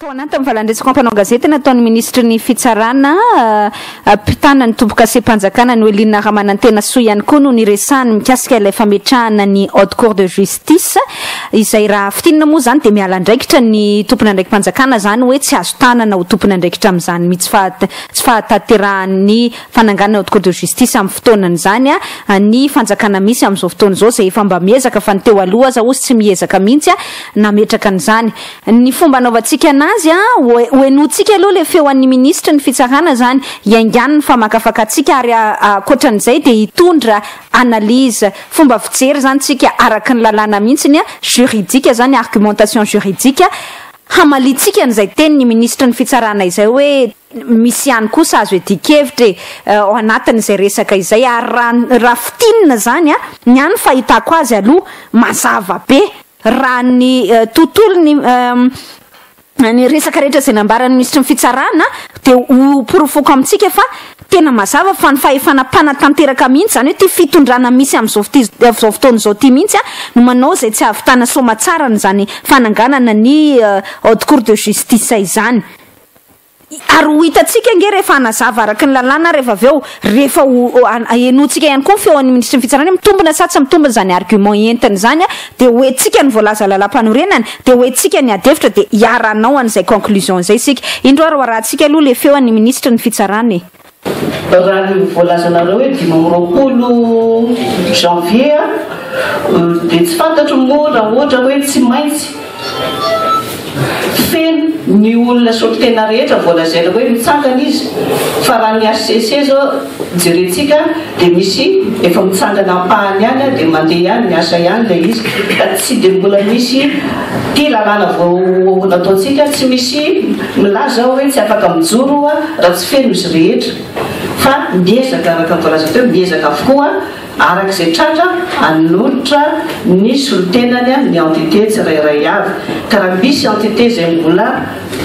Tao anatin'ny valan-dresaka mpanao gazety nataon'ny minisitry ny Fitsarana, mpitana ny tombokasem-panjakana Noeline Ramanantenasoa ihany koa no niresahany mikasika ilay fametrahana ny Haute Cour de Justice izay raha fintinina moa izany dia miala andraikitra ny tompon'andraiki-panjakana izany hoe tsy azo tanana ho tompon'andraikitra amin'izany mihitsy tsy fahatanterahan'ny fananganana Haute Cour de Justice amin'ny fotoanany izany ny fanjakana misy amin'izao fotoana izao izay efa mba miezaka fa ny teo aloha aza hozy tsy miezaka mihitsy nametraka an'izany. Ny fomba anaovantsika anazy an, ho henointsika aloha ilay feo an'ny minisitry ny fitsarana izany, hiaingàny ny famakafakantsika ary ankoatran'izay dia hitondra analyse, fomba fijery izany tsika araka ny lalàna mihitsiny an, juridique izany, argumentation juridique, hamaliantsika an'izay tenin'ny minisitry ny fitsarana izay hoe misy ihany kosa azo iadian-kevitra e, ao anatin'izay resaka izay ary raha raha fintinina izany an, ny ahy ny fahitako azy aloha mazava be. Raha ny tontolon'ny ny resaka rehetra izay nambaran'ny minisitry ny fitsarana dia ho porofoko amintsika fa tena mazava fa ny fahefana mpanatanteraka mihitsy, izany hoe ity fitondrana misy amin'izao izao fotoana izao ity mihitsy no manao izay tsy hahavitana soamatsarana izany fananganana ny haute cour de justice izany. Ary ho hitantsika ange rehefa hanazava araka ny lalàna rehefa avy eo, rehefa ho henointsika ihany koa ny feon'ny minisitry ny fitsarana hoe mitombina sa tsy mitombina izany argument entiny izany dia ho hentsika ny voalaza lalàmpanorenana dia ho hentsika ny ady hevitra dia hiara-hanao an'izay conclusion izay isika. Indro ary ho arahantsika aloha ilay feon'ny minisitry ny fitsarana e. Raha ny voalazanareo hoe 25 janvier dia tsy fantatro moa raha ohatra hoe tsy maintsy feno ny olona solontena rehetra vao lazaina hoe mitsangana izy fa raha ny HCC zao jerentsika dia misy efa mitsangana ampahany ihany dia mandeha ihany miasa ihany ilay izy ka tsy dia mbola misy ity lalàna vao nataontsika tsy misy milaza aho hoe tsy afaka mijoro raha tsy feno izy rehetra fa miezaka araka ny voalaza teo miezaka avokoa araka izay tratra hanolotra ny solontenany ny entité tsirairay avy ka raha misy entité izay mbola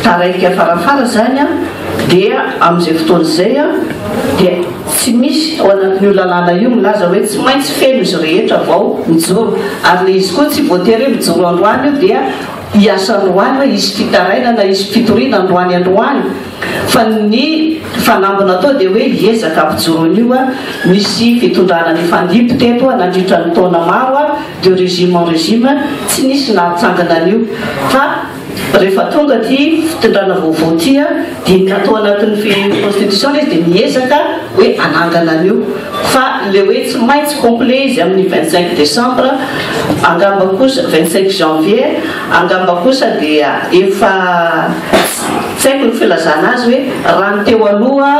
taraiky afarafara izany dia amin'izay fotoana izay dia tsy misy ao anatin'io lalàna io milaza hoe tsy maintsy feno izy rehetra vao mijoro ary ilay izy koa tsy voatery hoe mijoro androany io dia hiasa androany hoe hisy fitarainana hisy fitoriana androany androany fa ny fanamby natao dia hoe hiezaka hampijoro an'io nisy fitondrana nifandimby teto nandritra ny taona maro de régime en régime tsy nisy nahatsangana an'io fa rehefa tonga ity fitondrana vaovao ity dia natao anatin'ny constitution ilay izy dia miezaka hoe hanangana an'io fa ilay hoe tsy maintsy complet izy amin'ny 25 décembre angamba kosa 25 janvier angamba kosa dia efa tsy haiko ny filazana azy hoe raha ny teo aloha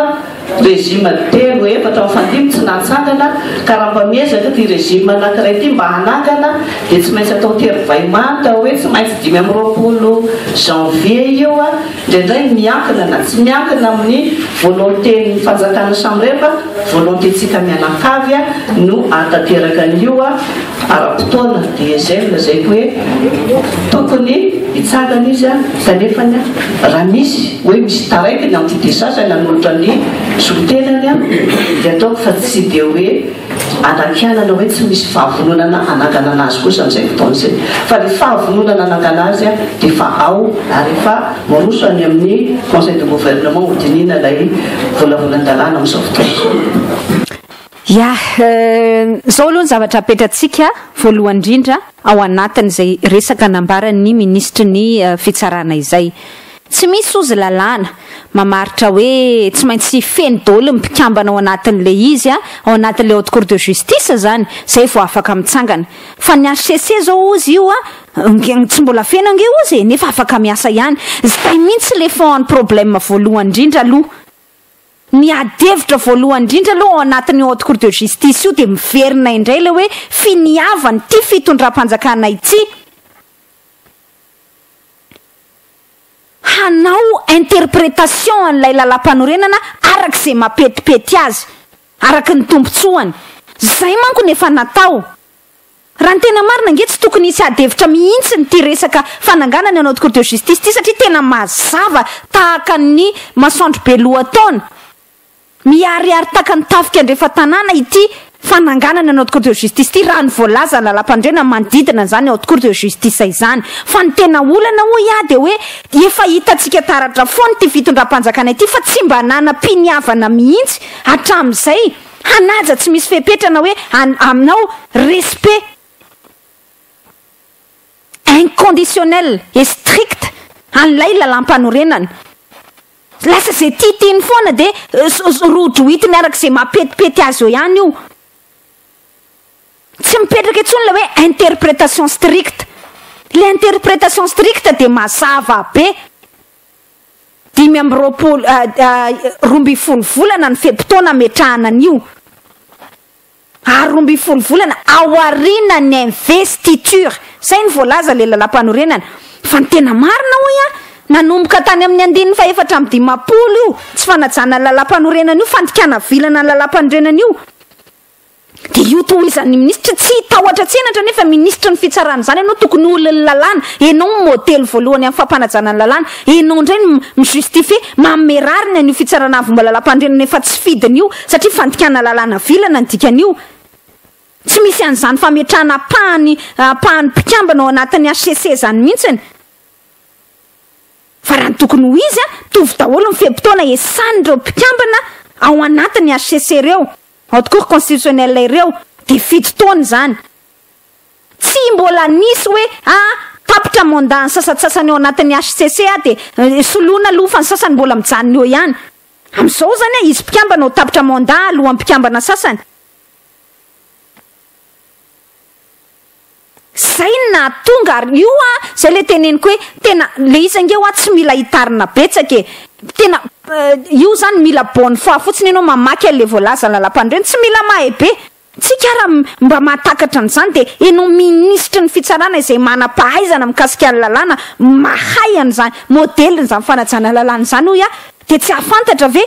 Régime telo, efatra mifandimby tsy nahatsangana ka raha mba miezaka ity régime anankiray ity mba hanangana dia tsy maintsy atao tery vay manta hoe tsy maintsy 25 janvier io a, indraindray miankina na tsy miankina amin'ny volonté-n'ny fanjakana samirery fa volonté-tsika mianakavy no ahatanteraka an'io a. Ara-potoana dia izay no lazaiko hoe tokony hitsangana izy kanefany raha misy hoe misy taraiky ny entité sasany hanolotra ny solontenany dia ataoko fa tsy dia hoe anakianana hoe tsy misy fahavononana hanangana azy kosa amin'izay fotoana izay fa ny fahavononana hanangana azy dia efa ao ary efa miroso any amin'ny conseil de gouvernement hodinihina ilay volavolan-dalàna amin'izao fotoana izao. Ya, izao aloha ny zavatra apetratsika voalohany indrindra ao anatin'izay resaka nambaran'ny minisitry ny fitsarana izay. Tsy misy ozy lalàna mamaritra hoe tsy maintsy feno daholo ny mpikambana ao anatin'ilay izy, ao anatin'ilay haute cour de justice izany, izay vao afaka mitsangana. Fa ny HCC izao ozy io tsy mbola feno ange ozy e, nefa afaka miasa ihany. Izay mihitsy ilay fond an'ny problème voalohany indrindra aloha. Ny ady hevitra voalohany indrindra aloha ao anatin'io haute cour de justice io dia miverina indray ilay hoe finiavan'ity fitondram-panjakana ity hanao interprétation an'ilay lalàmpanorenana araka izay mampetipety azy, araka ny tombontsoany. Izay manko no efa natao. Raha ny tena marina ange tsy tokony hisy ady hevitra mihitsy ity resaka fananganana ny haute cour de justice ity satria tena mazava tahaka ny masoandro be lohataona, miharihary tahaka ny tafika andrefan-tanàna ity Fananganana ny Haute Cour de Justice ity raha ny voalazan'ny Lalàmpanorenana manodidina an'izany Haute Cour de Justice izany. Fa ny tena olana hoy aho dia hoe efa hitantsika taratra foana ity fitondram-panjakana ity fa tsy mba nanam-piniavana mihitsy hatramin'izay hanaja tsy misy fepetra na hoe hanao respect inconditionnel et strict an'ilay Lalàmpanorenana. Lasa izay tiatiany foana dia rohidrohitiny araka izay mampetipety azy eo ihany io. Tsy mipetraka intsony ilay hoe interprétation stricte. Ilay interprétation stricte dia mazava be. 25, 12 volana ny fe-potoana ametrahana an'io. Ary 12 volana aorianan'ny investiture. Izay no voalaza ilay lalàmpanorenana. Fa ny tena marina hoy aho, nanomboka tany amin'ny andininy faha-54 io tsy fanajana ny lalàmpanorenana io, fandikana vilana ny lalàmpanorenana io. Dia io tohizan'ny minisitra, tsy tahotra tsy henatra nefa minisitry ny fitsarana izany ianao tokony ho olon'ny lalàna, ianao no modely voalohany amin'ny fampanajana ny lalàna, ianao indray no mi-justifier, manome rariny an'io fitsarana avo momba lalàmpanorenana efa tsy fidiny io satria fandikana lalàna vilana ny dikan'io. Tsy misy an'izany fametrahana ampahany ampahany mpikambana ao anatin'ny HCC izany mihitsiny. Fa raha ny tokony ho izy, mitovy daholo ny fe-potoana esan'ireo mpikambana ao anatin'ny HCC ireo, Haute Cour Constitutionnelle ireo, dia fito taona izany. Tsy mbola nisy hoe ah tapitra mandat ny sasantsasany ao anatin'ny HCC ah dia soloina aloha fa ny sasany mbola mijanona eo ihany. Amin'izao izany ah izy mpikambana ho tapitra mandat alohan'ny mpikambana sasany. Zay no nahatonga ary io ah zay le teneniko hoe tena le izy ange hoa tsy mila hitarina betsaka e. Tena io zany mila bonne foi fotsiny ianao mamaky an'le voalazan'ny lalàmpanorenana, tsy mila mahay be. Tsika ara mba mahatakatra an'izany dia enao minisitry ny fitsarana izay manam-pahaizana mikasika ny lalàna mahay an'izany modelin'izany fanajana lalàna izany hoy aho dia tsy hahafantatra ve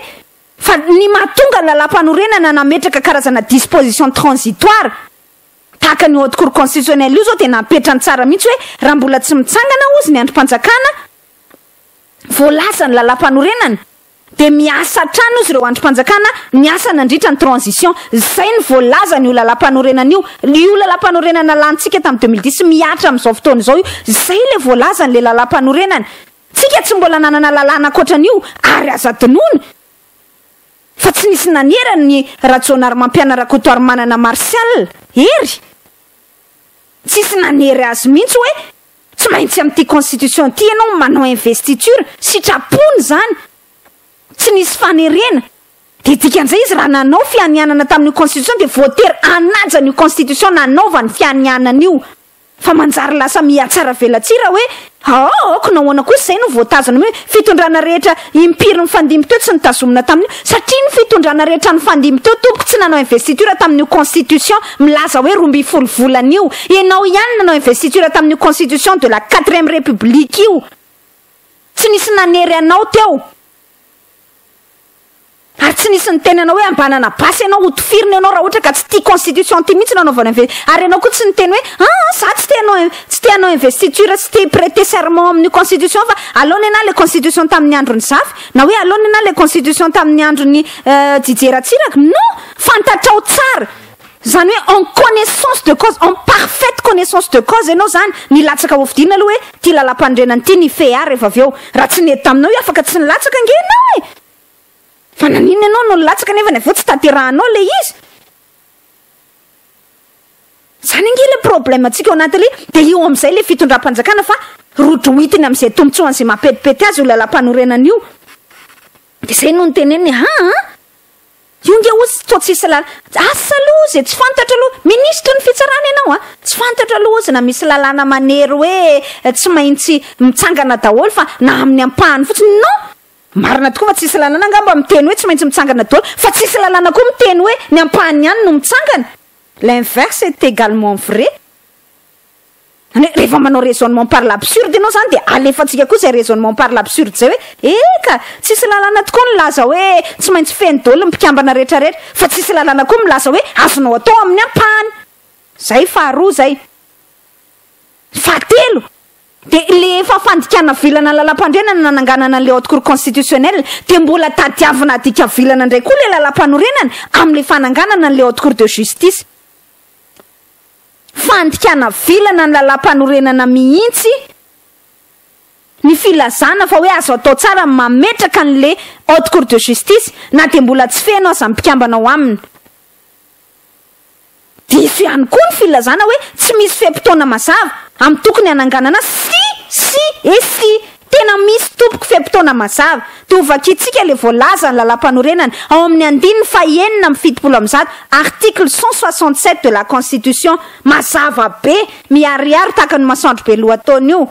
fa ny mahatonga ny lalàmpanorenana nametraka karazana disposition transitoire tahaka ny haute cour constitutionnelle io izao dia napetrany tsara mihitsy hoe raha mbola tsy mitsangana hozy ny andrim-panjakana voalazan'ny lalàmpanorenana Dia miasa hatrany ozy ireo andrim-panjakana niasa nandritra ny transition. Izay no voalazan'io lalàmpanorenana io. Io lalàmpanorenana lanintsika tamin'ny 2010 mihatra amin'izao fotoana izao io. Izay ilay voalazan'ilay lalàmpanorenana. Tsika tsy mbola nanana lalàna ankoatran'io ary aza adinoina fa tsy nisy nanerany ny Rajaonarimampianina Rakotoarimanana Martial, Hery. Tsisy nanery azy mihitsy hoe Tsy maintsy amin'ity constitution ity ianao manao investiture, sitrapony izany, tsy nisy fanerena, dia dikan'izay izy raha nanao fianianana tamin'io constitution dia voatery hanaja an'io constitution nanaovany fianianana io, fa manjary lasa mihatsara velatsihy raha hoe aok nahoana kosa izay no voatazona hoe fitondrana rehetra impiry nifandimby teo tsy notazomina tamin'io, satria ny fitondrana rehetra nifandimby teo tompoko tsy nanao investiture tamin'io constitution milaza hoe 12 volana io, Ianao ihany nanao investiture tamin'io constitution de la quatrième république io. Tsy nisy nanery anao teo. Ary tsy nisy niteny anao hoe ambanana basy ianao, hotifirina ianao raha ohatra ka tsy ity constitution ity mihitsy no anaovana inve-, ary ianao koa tsy niteny hoe aa za tsy te hanao tsy te hanao investiture, tsy te hi-preter serment amin'io constitution fa aleo nenaha le constitution tamin'ny andron'i Zafy, na hoe aleo nenaha le constitution tamin'ny andron'i Didier Ratsiraka. Non! Fantatrao tsara Izany hoe en connaissance de cause, en parfaite connaissance de cause ianao izany nilatsaka hofidiana aloha hoe ity lalampanorenana ity ny hifehy ahy rehefa avy eo. Raha tsy nety taminao io afaka tsy nilatsaka ange ianao e! Fa naninona ianao no nilatsaka nefa avy eo tsy tanterahanao ilay izy? Izany ange ilay problème antsika ao anatin'ilay dia io amin'izay ilay fitondram-panjakana fa rodrohitiny amin'izay tombontsoan'izay mampetipety azy io lalampanorenana io. Dia izay no niteneniny aa! Io nge ozy toa tsisy lalàna, asa aloha ozy e, tsy fantatro aloha, minisitry ny fitsarana ianao a, tsy fantatro aloha ozy na misy lalàna manery hoe tsy maintsy mitsangana daholo fa na amin'ny ampahany fotsiny, non! Marina tokoa fa tsisy lalàna angamba miteny hoe tsy maintsy mitsangana daholo, fa tsisy lalàna koa miteny hoe ny ampahany ihany no mitsangana, l'inverse est également vrai. Zany hoe rehefa manao raisonnement par l'absurde ianao zany dia alefantsika koa izay raisonnement par l'absurde izay hoe eka, tsisy lalàna tokoa nilaza hoe tsy maintsy feno daholo ny mpikambana rehetra rehetra fa tsisy lalàna koa milaza hoe azonao atao amin'ny ampahany. Izay faharoa izay. Fahatelo, De le efa fandikana vilana lalam-panorenana nananganana an'le Haute Cour constitutionnelle, de mbola tadiavina adika vilana indray koa le lalam-panorenana am'le fananganana an'le Haute Cour de justice. Fandikana vilana ny lalam-panorenana mihitsy ny filazana fa hoe azo atao tsara mametraka an'le Haute Cour de justice na de mbola tsy feno aza mpikambana ao aminy. Diso ihany koa ny filazana hoe tsy misy fe-potoana mazava amin'ny tokony hananganana. Si, si et si, tena misy, tompoko, fe-potoana mazava. De hovakitsika le voalaza ny lalam-panorenana ao amin'ny andininy faha-176, article 167 de la Constitution. Mazava be, miharihary tahaka ny masoandro be lohataona io: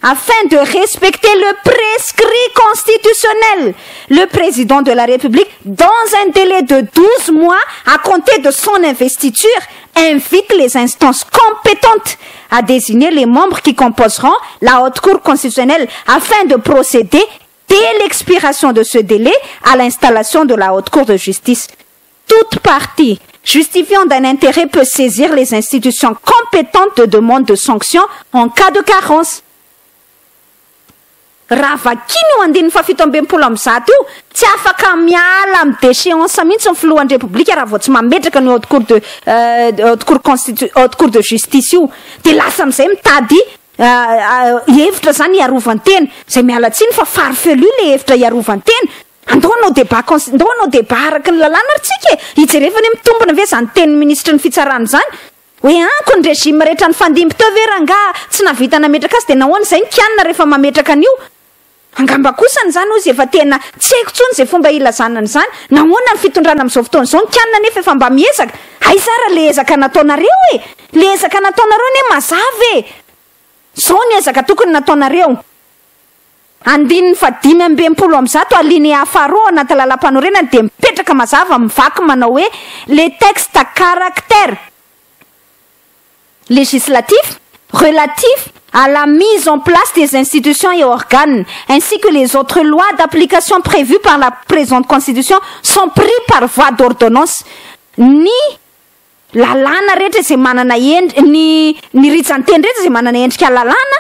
"Afin de respecter le prescrit constitutionnel, le président de la République, dans un délai de 12 mois à compter de son investiture, invite les instances compétentes à désigner les membres qui composeront la Haute Cour constitutionnelle afin de procéder, dès l'expiration de ce délai, à l'installation de la Haute Cour de justice. Toute partie justifiant d'un intérêt peut saisir les institutions compétentes de demande de sanctions en cas de carence." Raha vakiny io andininy faha-167 io, tsy afaka miala amy déchéance mihitsy ny filohan'ny Repoblika raha vao tsy mametraka ny haute cour de justice io. De lasa am'izay mitady hevitra zany hiarovan-tena zay, mialatsiny fa farfelu le hevitra hiarovan-tena. Andao anao débat ndao anao débat araky ny lalàna ary tsika e hijerevany hoe mitombona ve zany tenin'ny ministre ny fitsarana zany hoe anko ny régime rehetra ny fandimby teo ve raha nga tsy navita nametraka azy, de nahoana zay nykianina rehefa mametraka an'io? Angamba kosany zany ozy efa tena tsy haiko tsony zay fomba ilazanany zany. Nahoana ny fitondrana am'izao fotoana zao nykianina nefa efa mba miezaka? Aiza le ezaka nataonareo e? Le ezaka nataonareo ne mazava e, zao ny ezaka tokony nataonareo. Andininy faha-165, alinéa faharoa, anaty lalam-panorenana de mipetraka mazava, mivaky manao hoe: "Les textes à caractère législatif relatifs à la mise en place des institutions et organes ainsi que les autres lois d'application prévues par la présente Constitution sont pris par voie d'ordonnance." Ny lalàna rehetra zay manana endri ny rijan-teny rehetra zay manana endrika lalàna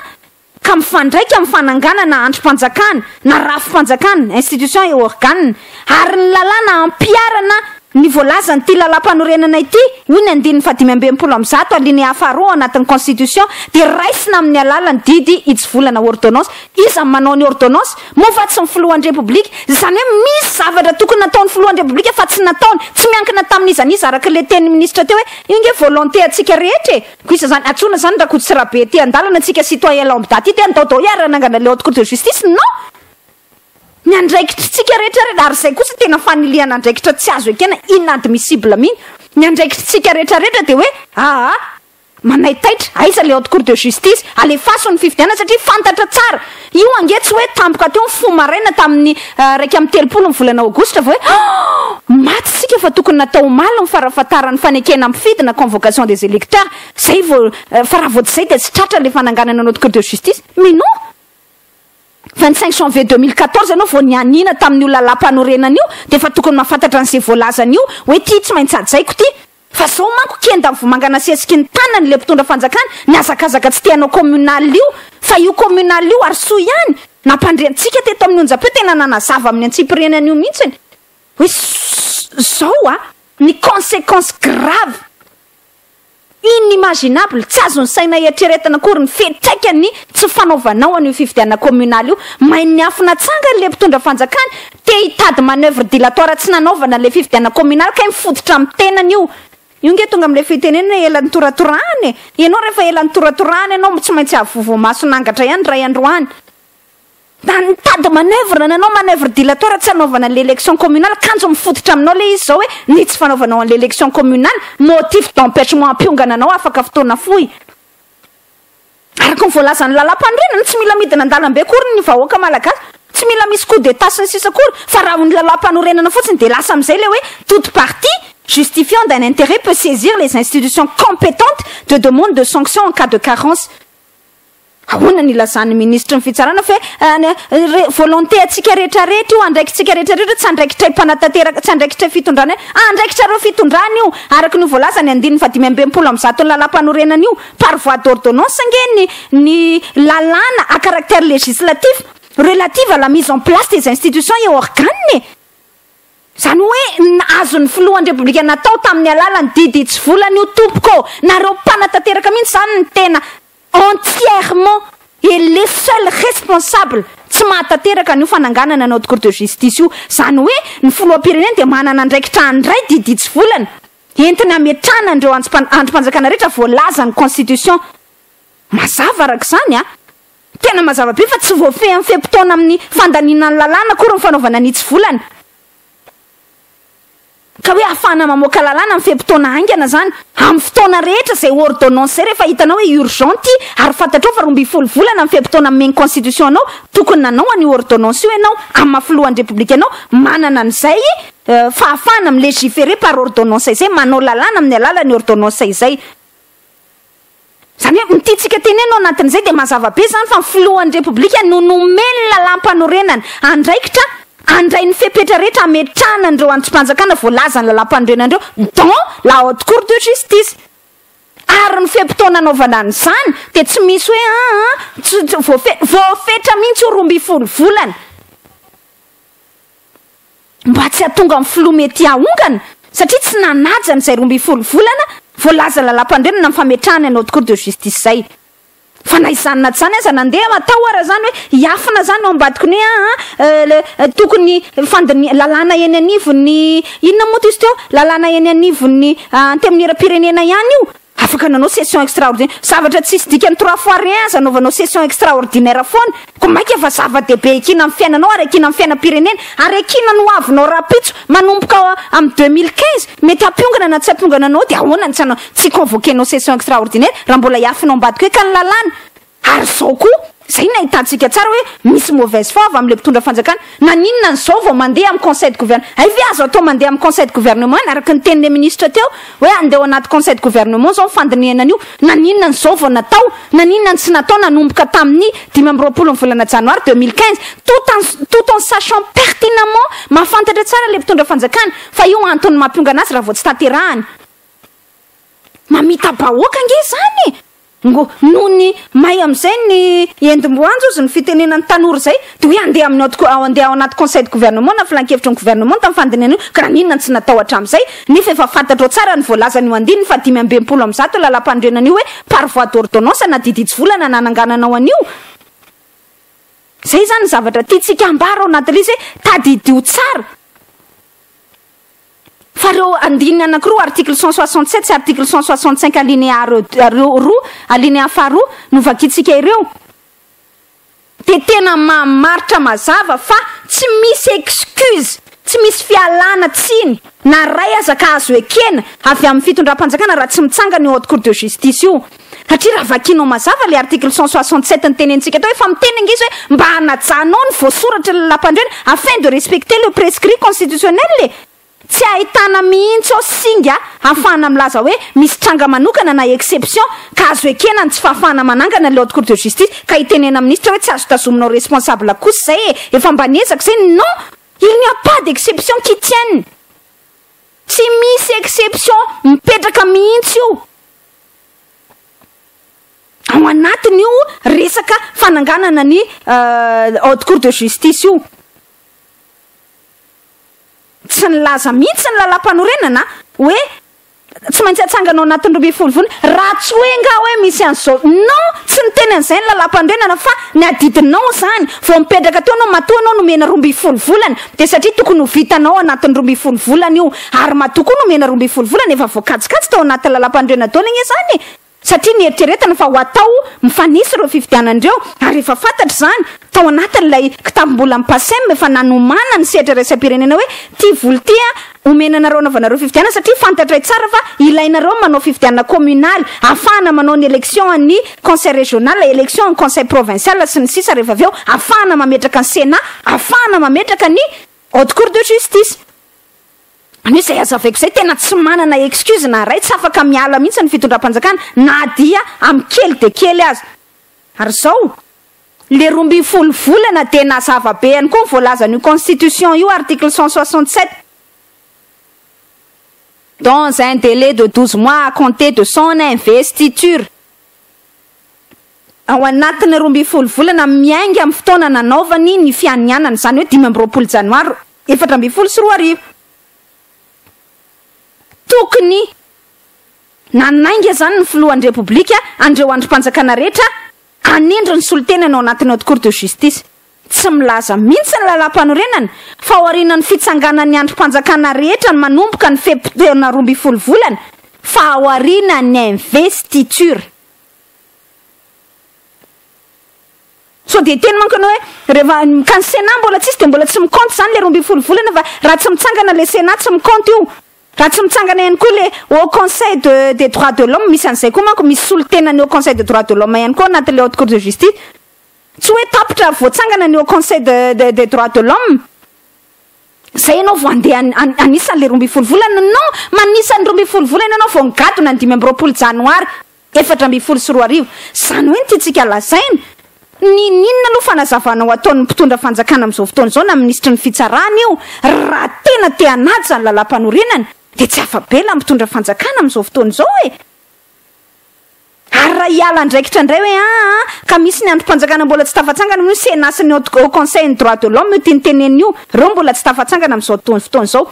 ka mifandraika amin'ny fananganana andrim-panjakana na rafi-panjakana, institution et organe, ary ny lalàna ampiarana ny voalazany ty lalam-panorenana ity, hoy ny andininy faha-165, alinéa faharoa, anatin'ny Constitution, de raisina amin'ny alalany didy hitsivolana, ordonnance. Iza manao ny ordonnance moa fa tsy ny filohan'ny Repoblika? Zany hoe misy zavatra tokony nataon'ny filohan'ny Repoblika fa tsy nataony, tsy miankina tamin'iza niza, araka le teny ministre teo hoe io nge volonté atsika rehetra e. Ko isa zany atsona zany raha ko tsy raha be ty andalana atsika citoyen lambda ty te andaodao iara nangana le Haute Cour de justice. Non, ny andraikitritsika rehetrarehetra, ary zay kosa tena faniliana andraikitra tsy azo ekena, inadmissible mihiny. Ny andraikitritsika rehetrarehetra de hoe aa manaitaitra aiza le Haute Cour de justice, alefaso ny fifidianana, satria fantatra tsara io ange tsy hoe tampoka teo ny fo maraina tamin'ny 31 ny volana aogositra va hoe maty tsika, fa tokony natao maly ny farafatarany fanekena amifidina, convocation des électeurs zay vo fa raha vao tsy zay de tsy tratra le fananganana ny Haute Cour de justice. Mais non, 25 janvier 2014 ianao vao nianina tamin'io lalam-panorenana io, de efa tokony mahafantatra an'izay voalazany io hoe ty tsy maintsy hajaiko ty. Fa zao manko kenda vomangana sesiky ny tanany le mpitondra fanjakana ny azakazaka tsy tianao communal io, fa io communal io ary soa ihany nampandriantsika teto amin'ny onjam-peo tena nanazava amin'ny antsipiriany an'io mihitsiny hoe zao a ny conséquence grave inimaginable, tsy azony saina eritreretina akory ny fetraikany tsy fanaovanao an'io fifidianana communal io. Mainy afina tsangany le mpitondra fanjakana te hitady manœuvre dilatoire tsy nanaovana le fifidianana communal, ka mifototra amin'ny tenany io. Io nge tonga am'le fitenenana ela nytoratorahany e ianao, rehefa ela nytoratorahany ianao tsy maintsy avovomaso nangatra ihany ray androany. Da nitady manœuvre, nanao manœuvre dilatoire tsy anaovana l'élection communale, kanjo mifototra aminao le izy zao hoe ny tsy fanaovanao an'l'élection communale motif d'empêchement ampiongana anao afaka fotoana fohy araka ny voalazan'ny lalam-panorenana. Tsy mila midina an-dalambe akory ny vahoaka malagasy, tsy mila misy coup d'état sy ny sisa akory, fa raha ny lalam-panorenana fotsiny de lasa am'izay le hoe "toute partie justifiant d'un intérêt peut saisir les institutions compétentes de demande de sanction en cas de carence". Ahoana ny ilazan'ny minisitry ny fitsarana fa hoe re, volonté antsika rehetrarehetra io, andraikitsika rehetrarehetra, tsy andraikitray mpanatanteraka, tsy andraikitray fitondrana io, andraikitrareo fitondrana io, araka ny voalazan'ny andininy faha 165 ny lalàmpanorenana io, par voie d'ordonnance ange ny ny lalàna à caractère législatif relative à la mise en place des institutions et organes e! Izany hoe azon'ny filohan'ny Repoblika natao tamin'ny alalan'ny didy hitsivolana io tompoko ô! Nareo mpanatanteraka mihitsy izany no tena entièrement et les seuls responsables tsy mahatanteraka an'io fananganana ny Haute Cour de Justice io. Izany hoe ny filoham-pirenena dia manana andraikitra handray didy hitsivolana entiny hametrahana an'ireo andrim-panjakana rehetra voalazan'ny Constitution. Mazava araka izany an! Tena mazava be fa tsy voafehy amin'ny fe-potoana amin'ny fandaniana ny lalàna akory ny fanaovana ny hitsivolana. Ka hoe ahafahana mamoaka lalàna amin'ny fe-potoana haingana izany, amin'ny fotoana rehetra izay ordonnance izay rehefa hitanao hoe urgent ity ary fantatrao fa 12 volana ny fe-potoana omen'ny constitution anao, tokony nanao an'io ordonnance io ianao amin'ny maha filohan'ny Repoblika anao, manana an'izay fahafahana mi-légiférer par ordonnance izay, manao lalàna amin'ny alalan'ny ordonnance izay. Izany hoe ny tiantsika tenenina ao anatin'izay dia mazava be izany fa ny filohan'ny Repoblika no nomen'ny lalàmpanorenana andraikitra handray ny fepetra rehetra hametrahana an'ireo andrim-panjakana voalazan'ny lalàmpanorenana ireo dont la haute cour de justice. Ary ny fe-potoana anaovana an'izany dia tsy misy hoe aa tsy tsy voafe voafetra mihitsy io 12 volana. Mba tsy hahatonga ny filoha mety hahongana satria tsy nanaja an'izay 12 volana voalazan'ny lalàmpanorenana amin'ny fametrahana ny haute cour de justice izay. Fa na izany na tsy izany aza nandeha atao ara izany hoe hiafina izany ao ambadiky ny hoe aa tokony fandini lalàna eny anivon'ny inona moa izy teo lalàna eny anivon'ny antenimieram-pirenena ihany io. Afaka nanao session extraordinaire, zavatra tsisy dikany trois fois rien aza anaovanao session extraordinaire foana, ko maika fa zava-dehibe ekena amin'ny fiainanao ary ekena amin'ny fiainam-pirenena ary ekena ny ho avinao rahampitso manomboka amin'ny 2015, mety hampiongana na tsy hampiongana anao dia ahoana no tsy hanao tsy hi-convoquer-nao session extraordinaire raha mbola hiafinao ambadika hoe ka ny lalàna Ary izao koa, izay no ahitantsika tsara hoe misy mauvaise foi avy amin'ilay mpitondra fanjakana, naninona an'izao vao mandeha amin'ny conseil de gouvernement, hay ve azo atao mandeha amin'ny conseil de gouvernement iny, araka ny tenin'ilay ministre teo, hoe handeha ao anaty conseil de gouvernement izao ny fandinihana an'io, naninona an'izao vao natao, naninona no tsy natao nanomboka tamin'ny 25 ny volana janoary 2015, tout en tout en sachant pertinemment, mahafantatra tsara ilay mpitondra fanjakana, fa io antony mampiongana azy raha vao tsy tanterahany. Mamita-bahoaka ange izany e! Ngo noho ny may amin'izay ny endim-boanjo hozy ny fitenenan'ny tanora izay dia hoe handeha amin'ny haute handeha ao anaty conseil de gouvernement na filankevitry ny gouvernement tamin'ny fandinihana io ka naninona no tsy natao hatramin'izay nefa efa fantatrao tsara ny voalazan'io andininy faha 165 lalàmpanorenana io hoe par voie d'ordonnance na didy hitsivolana nanangananao an'io. Izay izany ny zavatra tiantsika ambara ao anatin'ilay izy hoe tadidio tsara. Fa ireo andininy anankiroa, article 167 sy article 165 alinéa roa, alinéa faharoa, novakintsika ireo, dia tena mamaritra mazava fa tsy misy excuse, tsy misy fialana tsiny na iray aza ka azo ekena avy amin'ny fitondram-panjakana raha tsy mitsangana io Haute Cour de Justice io. Satria raha vakinao mazava ilay article 167 nitenenitsika teo, efa miteny ange izy hoe mba hanajanao ny voasoratry ny lalàmpandrena afin de respecter le prescrit constitutionnel e! Tsy ahitana mihitsy ao singa ahafahana milaza hoe misy tranga manokana na exception ka azo ekena ny tsy fahafahana manangana ilay haute cour de justice ka hitenena minisitra hoe tsy azo tazominao responsable kosa izay e! Efa mba niezaka izay, non! Il n'y a pas d'exception qui tienne! Tsy misy exception mipetraka mihitsy io! Ao anatin'io resaka fananganana ny haute cour de justice io. Tsy nilaza mihitsy ny lalàmpanorenana hoe tsy maintsy atsangana ao anatin'ny 12 volana, raha tsy hoe nga hoe misy an'izao. Non, tsy niteny an'izay ny lalàmpanorenana fa ny adidinao izany, vao mipetraka teo ianao, matoa ianao nomena 12 volana dia satria tokony ho vitanao anatin'ny 12 volana io. Ary matoa koa nomena 12 volana efa voakajikajy tao anatin'ny lalàmpanorenana daholo anie izany e! Satria nieritreretana fa ho atao mifanesy ireo fifidianana ireo ary efa fantatra izany tao anatin'ilay kitapom-bolan'ny Pacem efa nanomana ny sehatra iraisam-pirenena hoe ity vola ity omena anareo anaovanareo fifidianana satria fantatray tsara fa ilainareo ny manao fifidianana communale ahafahana manao ny élection an'ny conseil régional, élection an'ny conseil provincial sy ny sisa rehefa avy eo ahafahana mametraka ny sénat, ahafahana mametraka ny haute cour de justice. Anio izay hazavaiko izay tena tsy manana excuse na iray, tsy afaka miala mihitsy ny fitondram-panjakana na dia amin'ny kely dia kely aza. Ary izao, le 12 volana dia nazava be ihany koa ny voalazan'io constitution io, article 167, dans un délai de 12 mois à compter de son investiture. Ao anatin'ny 12 volana miainga amin'ny fotoana nanaovany ny fianianana, izany hoe 25 janoary 2014. Tokony nanainga izany ny filohan'ny Repoblika an'ireo andrim-panjakana rehetra hanendry ny solontenany ao anatin'ny Haute Cour de Justice. Tsy milaza mihitsy ny lalàmpanorenana fa aorianan'ny fitsanganan'ny andrim-panjakana rehetra ny manomboka ny fe-potoana 12 volana, fa aorianan'ny investiture. Sao dia hiteny manko ianao hoe rehefa ka ny Sénat mbola tsisy dia mbola tsy mi-compte izany ilay 12 volana fa raha tsy mitsangana ilay Sénat tsy mi-compte io. Raha tsy mitsangana ihany koa ilay Haut Conseil de des droits de l'homme, misy an'izay koa manko, misy solontenan'ny Haut Conseil des droits de l'homme ihany koa ao anatin'ilay Haute Cour de Justice. Tsy hoe tapitra ary voatsangana ny Haut Conseil de de des droits de l'homme izay ianao vao handeha hanisa an'ilay 12 volana. Non, manisa ny 12 volana ianao vao nigadona ny 25 janoary 2014. Izany hoe ny tiantsika lazaina, n'inon'inona aloha fanazavana ho ataon'ny mpitondra fanjakana amin'izao fotoana izao na minisitry ny fitsarana io, raha tena te hanaja ny lalàmpanorenana dia tsy afa-bela ny mpitondra fanjakana amin'izao fotoana izao e! Ary raha hiala andraikitra indray hoe aa ka misy ny andrim-panjakana mbola tsy tafatsangana moa io Sénat sy ny Haut Conseil ny droit de l'homme io tiany tenenina io, ireo mbola tsy tafatsangana amin'izao fotoana izao.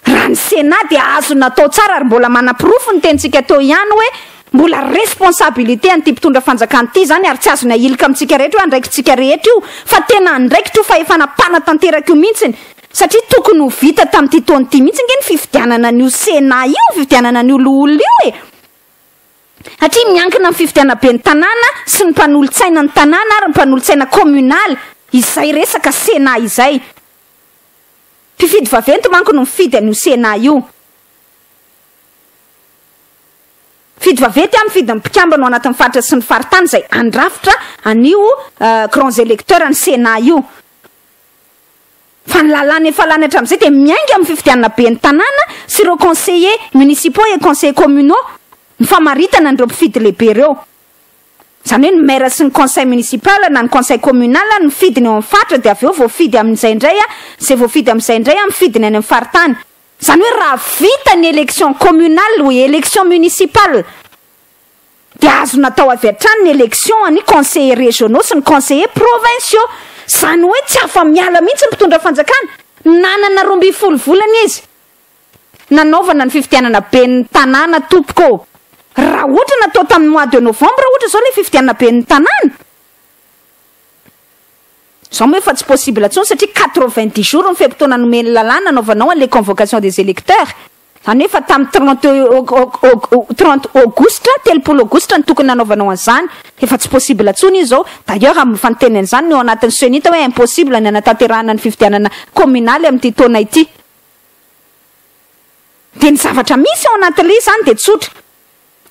Raha ny Sénat dia azo natao tsara ary mbola manaporofo ny tenintsika teo ihany hoe mbola responsabilité an'ity mpitondra fanjakana ity izany ary tsy azony ahilika amintsika rehetra hoe andraikitsika rehetra io fa tena andraikitra io fahefana mpanatanteraka io mihitsiny satria tokony ho vita tamin'ity taona ity mihitsy ange ny fifidianana an'io Sénat io, fifidianana an'io loholona io e! Satria miankina amin'ny fifidianana ben'ny tanàna sy ny mpanolotsaina ny tanàna ary ny mpanolotsaina communal izay resaka Sénat izay. Mpifidy vaventy manko no mifidy an'io Sénat io. Mpifidy vaventy an mifidy ny mpikambana ao anatin'ny faritra sy ny faritany izay handrafitra an'io grands électeurs ny Sénat io. Fa ny lalàna efa lany hatramin'izay dia miainga amin'ny fifidianana ben'ny tanàna sy ireo conseillers municipaux et conseillers communaux ny famaritana an'ireo mpifidy lehibe ireo. Izany hoe ny maire sy ny conseil municipal na ny conseil communal no mifidy ny eo amin'ny faritra dia avy eo voafidy amin'izay indray izay voafidy amin'izay indray mifidy ny any amin'ny faritany. Izany hoe raha vita ny élection communale ou élection municipale dia azo natao avy hatrany ny élection an'ny conseillers régionaux sy ny conseillers provinciaux. Izany hoe tsy afa-miala mihitsy ny mpitondra fanjakana. Nanana 12 volana izy. Nanaovana ny fifidianana ben'ny tanàna tompoko ô! Raha ohatra natao tamin'ny mois de novembre ohatra izao ilay fifidianana ben'ny tanàna, izao moa efa tsy possible intsony satria 90 jours ny fe-potoana nomen'ny lalàna nanaovanao an'ilay convocation des électeurs, izany hoe efa tamin'ny 30 30 aogositra, 30 aogositra no tokony nanaovanao an'izany, efa tsy possible intsony izy izao, d'ailleurs efa niteny an'izany ny ao anatin'ny CENIT hoe impossible ny hanatanterahana ny fifidianana kaominaly amin'ity taona ity. Dia ny zavatra misy ao anatin'ilay izy izany dia tsotra.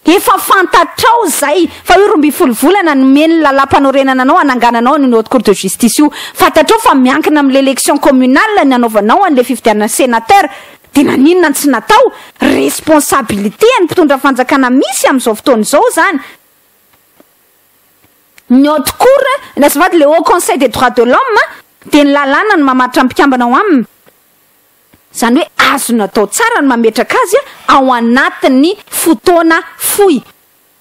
Efa fantatrao izay fa io 12 volana nomen'ny lalàmpanorenana anao hanangananao an'io Haute Cour de Justice io. Fantatrao fa miankina amin'ilay élection communale ny hanaovanao an'ilay fifidianana sénateur. Dia naninona no tsy natao? Responsabilité an'ny mpitondra fanjakana misy amin'izao fotoana izao izany. Ny Haute Cour, azafady, le Haut Conseil des droits de l'homme dia ny lalàna no mamaritra ny mpikambana ao aminy. Izany hoe azony atao tsara ny mametraka azy ao anatin'ny fotoana fohy.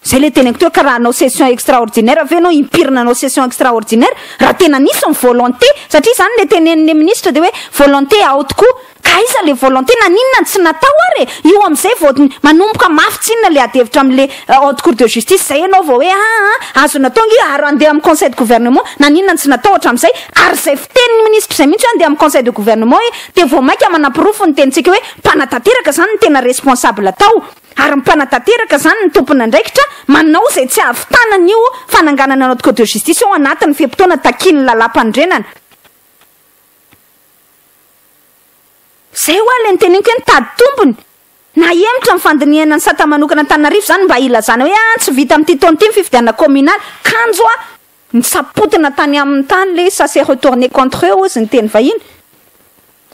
Izay ilay teneniko teo, ka raha hanao session extraordinaire ve ianao, impiry nanao session extraordinaire? Raha tena nisy ny volonté, satria izany ilay tenenin'ilay minisitra dia hoe volonté ao tokoa. Ka aiza ilay volonté? Naninona no tsy natao ary e? Io amin'izay vao manomboka mafy tsinona ilay adihevitra amin'ilay Haute Cour de Justice, izay ianao vao hoe aa, azo natao ange ary handeha amin'ny conseil de gouvernement, naninona no tsy natao hatramin'izay? Ary izay fitenin'ny minisitra izay mihitsy hoe handeha amin'ny conseil de gouvernement hoe dia vao mainka manaporofo ny tenintsika hoe mpanatanteraka izany no tena responsable tao ary ny mpanatanteraka izany no tompon'andraikitra manao izay tsy hahavitana an'io fananganana ny Haute Cour de Justice io ao anatin'ny fe-potoana takian'ny lalàmpanorenana. Izay ho'a ilay noteneniko hoe nitady tompony. Nahemotra ny fandinihana ny sata manokana Antananarivo izany mba hilazana hoe ah tsy vita amin'ity taona ity ny fifidianana kaominaly. Kanjo ah nisapotina tany aminy tany ilay izy, ça s'est retourné contre eux hozy ny teny vahiny.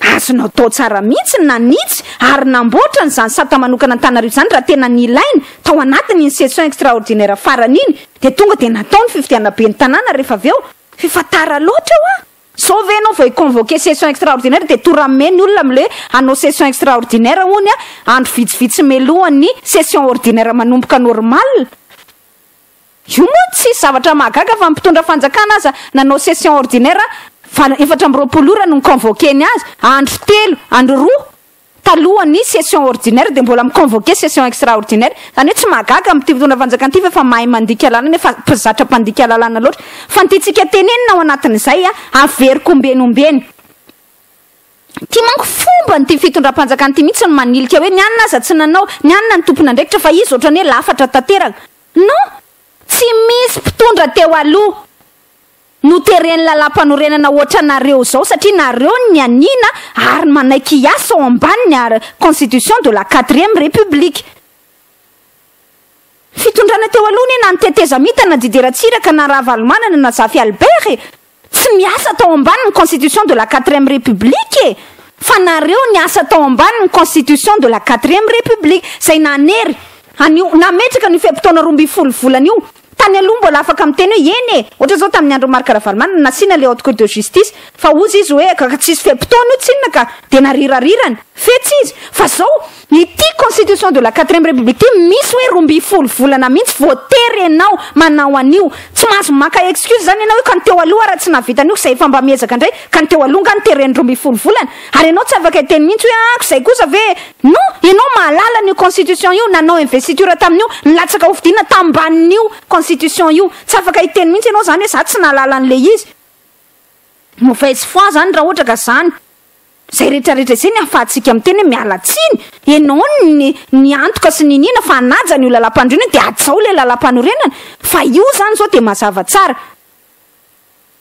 Azonao atao tsara mihitsy ny nanitsy ary namboatra an'izany sata manokana Antananarivo izany raha tena nilaina tao anatin'iny session extraordinaire farany iny dia tonga dia natao ny fifidianana ben'ny tanàna rehefa avy eo. F'efa tara loatra hoa! Zao ve ianao vao hi-convoquer session extraordinaire dia to rame ny olona amin'ilay hoe hanao session extraordinaire hono andro vitsivitsy mialohan'ny session ordinaire manomboka normal? Io moa tsisy zavatra mahagaga fa ny mpitondra fanjakana aza nanao session ordinaire valo 24 ora no ni-convoquer-ny azy, andro telo, andro roa talohan'ny session ordinaire dia mbola mi-convoquer session extraordinaire. Izany hoe tsy mahagaga amin'ity mpitondra fanjakana ity fa efa mahay mandika lalàna, efa mpizatra mpandika lalàna loatra. Fa ny tiantsika tenenina ao anatin'izay, averiko ombeny ombeny. Ity manko fomban'ity fitondram-panjakana ity mihitsy no manilika hoe ny anona aza tsy nanao, ny anona no tompon'andraikitra fa izy ohatran'ny hoe lafatra tanteraka. Non! Tsy misy mpitondra teo aloha noteren'ny lalàmpanorenana ohatranareo izao satria nareo no nianiana ary manaiky hiasa ao ambanin'ny ar constitution de la quatrième république. Fitondrana teo aloha anie na ny tetezamita na Didier Ratsiraka na Ravalomanana na Zafy Albert e! Tsy miasa tao ambany ny constitution de la quatrième république e! Fa nareo niasa tao ambany ny constitution de la quatrième république izay nanery an'io nametraka an'io fe-potoana 12 volana io. Tany aloha mbola afaka miteny hoe eny e! Ohatra zao tamin'ny andron'i Marc Ravalomanana nasiana le haute cour de justice fa hozy izy hoe ka tsisy fe-potoana io tsinona ka dia narirarirany. Fetsy izy. Fa zao Ity constitution de la quatrième république ity misy hoe 12 volana mihitsy voatery enao manao an'io. Tsy mahazo maka excuse zany enao hoe ka ny teo aloha ara tsy nahavita an'io zay efa mba miezaka indray ka ny teo aloha nga notereny 12 volana. Ary enao tsy afaka hiteny mihitsy hoe ah ko zay kosa ve e. Non, enao mahalala an'io constitution io, nanao investiture tamin'io, nilatsaka hofidiana tambanin'io constitution io. Tsy afaka hiteny mihitsy enao zany hoe za tsy nahalala an'le izy. Mauvaise foi zany raha ohatra ka zany. Izay rehetra rehetra izay ny ahafahantsika miteny hoe miala tsiny, ianao ny niantoka sy niniana fa hanaja an'io lalam-panorenana io dia hajao ilay lalam-panorenana, fa io izany izao dia mazava tsara.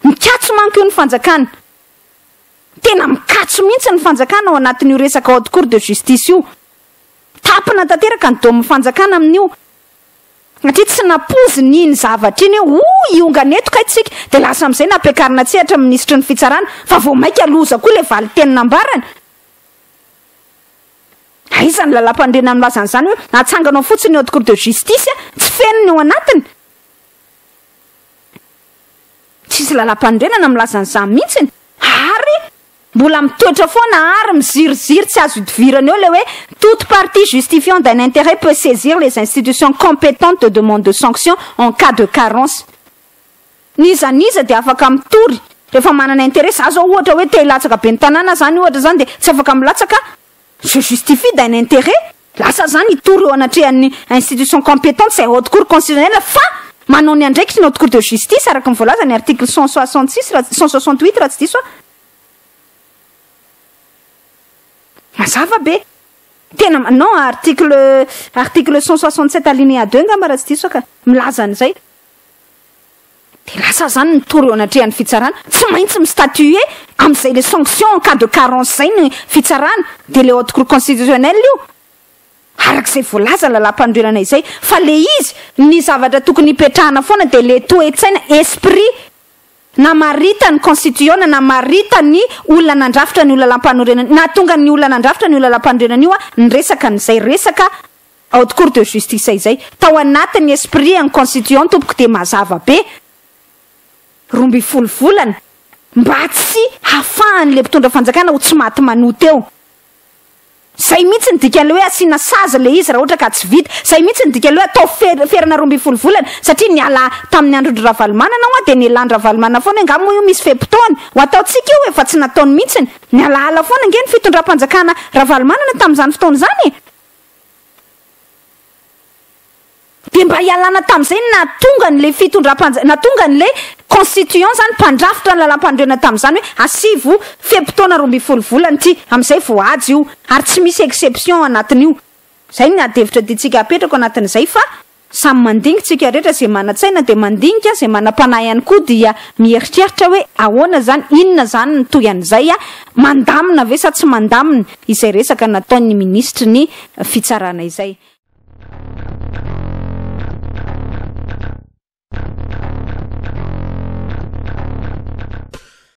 Mikatso manko io ny fanjakana. Tena mikatso mihitsy ny fanjakana ao anatin'io resaka haute cour de justice io. Tapina tanteraka ny domin'ny fanjakana amin'io. Satria tsy nampoiziny iny zavatra iny hoe oh hiongana eto kay tsika, dia lasa amin'izay nampiakarina an-tsehatra ny minisitry ny fitsarana, fa vao mainka loza koa ilay valin-teny nambarany. Aiza ny lalàmpanorenana milaza an'izany hoe atsanganao fotsiny ny haute cour de justice, tsy feno ny ao anatiny. Tsisy lalàmpanorenana milaza an'izany mihitsiny. Ary Mbola mitoetra foana ary miziriziry tsy azo idivirana eo ilay hoe toute partie justifiant d'un intérêt peut saisir les institutions compétentes de demande de sanction en cas de carence. N'iza n'iza dia afaka mitory rehefa manana intérêt, za zao ohatra hoe te hilatsaka ben'ny tanàna zany ohatra zany dia tsy afaka milatsaka, je justifie d'un intérêt, lasa zany hitory eo anatrehan'ny institution compétente izay haute cour constitutionnelle fa manao ny andraikitry ny haute cour de justice araka ny voalaza ny article 166 raha 168 raha tsy diso aho. Mazava be. Tena non article article 167 alinéa 2 angamba raha tsy diso aho ka milaza an'izay. Dia lasa zany mitory eo anatrehan'ny fitsarana. Tsy maintsy mi-statuer amin'izay le sanction en cas de carence izay ny fitsarana. Dia le haute cour constitutionnelle io. Arak'izay voalaza ny lalàmpanorenana izay. Fa le izy, ny zavatra tokony hipetrahana foana dia le toe-tsaina, esprit Namaritan'ny Konstituiona, namaritan'ny olona nandrafitra an'io lalàmpanorenana, nahatonga ny olona nandrafitra an'io lalàmpanorenana io niresaka an'izay resaka Haute Cour de Justice izay. Tao anatin'ny esprit an'ny Constituant tompoko dia mazava be, 12 volana, mba tsy hahafahan'ilay mpitondra fanjakana ho tsy maty manota eo. Zay mihitsy ny dikan'ilay hoe asiana sazy ilay izy raha ohatra ka tsy vita. Zay mihitsy ny dikan'ilay hoe atao fer ferana 12 volana satria niala tamin'ny andron-dry Ravalomanana hoa dia nialan-dRavalomanana foana hoe nga moa io misy fe-potoana ho ataontsika io e fa tsy nataony mihitsiny. Nialaala foana ange ny fitondram-panjakana Ravalomanana tamin'izany fotoana izany e! Dia mba hialana tamin'izay no nahatonga an'ilay fitondram-panja, nahatonga an'ilay constituant izany, mpandrafitra ny lalàmpanorenana tamin'izany hoe asivo fe-potoana 12 volana ity, amin'izay voahaja io, ary tsy misy exception ao anatin'io. Izay ny ady hevitra tiantsika apetrako anatin'izay fa samy mandinika tsika rehetra, izay manan-tsaina dia mandinika, izay manam-panahy ihany koa dia mieritreritra hoe ahoana izany, inona izany ny tohin'izay, mandamina ve sa tsy mandamina izay resaka nataon'ny minisitry ny fitsarana izay.